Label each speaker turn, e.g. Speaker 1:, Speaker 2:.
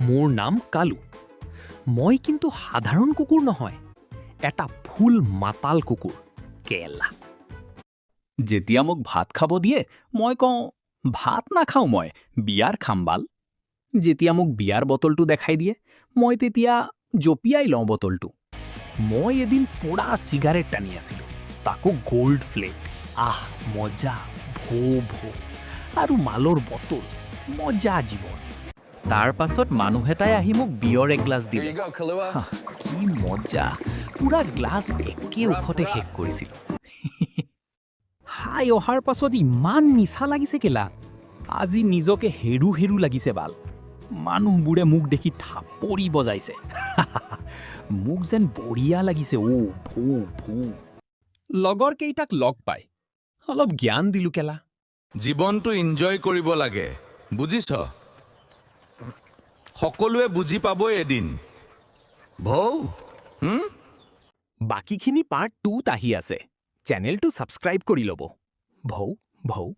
Speaker 1: মোৰ নাম কালু। মই কিন্তু সাধাৰণ কুকুৰ নহয়, এটা ফুল মাতাল কুকুৰ কেলা।
Speaker 2: যেতিয়া মোক ভাত খাব দিয়ে, মই কওঁ, "ভাত নাখাওঁ মই, বিয়াৰ খাম বাল।" যেতিয়া মোক বিয়াৰ বটলটো দেখাই দিয়ে, মই তেতিয়া জঁপিয়াই লওঁ বটলটো।
Speaker 1: মই এদিন পোৰা চিগাৰেট টানি আছিলোঁ, তাকো গ'ল্ড ফ্লেক। আহ মজা, ভৌ ভৌ আৰু মালৰ বটল, মজা জীৱন।
Speaker 2: তাৰ পাছত মানুহ এটাই আহি মোক বিয়ৰ এগিলাচ
Speaker 3: Here
Speaker 2: দিলে।
Speaker 3: you go, Kahlua.
Speaker 2: হাহ, কি মজা! পূৰা গ্লাছ একে উশাহতে শেষ কৰিছিলোঁ।
Speaker 1: খাই অহাৰ পাছত ইমান নিচা লাগিছে কেলা, আজি নিজকে হেৰু হেৰু লাগিছে বাল। মানুহবোৰে মোক দেখি থাপৰি বজাইছে। মোক যেন বঢ়িয়া লাগিছে অ' ভৌ ভৌ। লগৰ কেইটাক লগ পাই অলপ জ্ঞান দিলোঁ কেলা।
Speaker 4: জীৱনটো ইনজয় কৰিব লাগে, বুজিছ? সকলোৱে বুজি পাবই এদিন, ভৌ।
Speaker 1: বাকীখিনি পাৰ্ট 2ত আহি আছে। চেনেলটো ছাবস্ক্ৰাইব কৰি ল'ব। ভৌ ভৌ।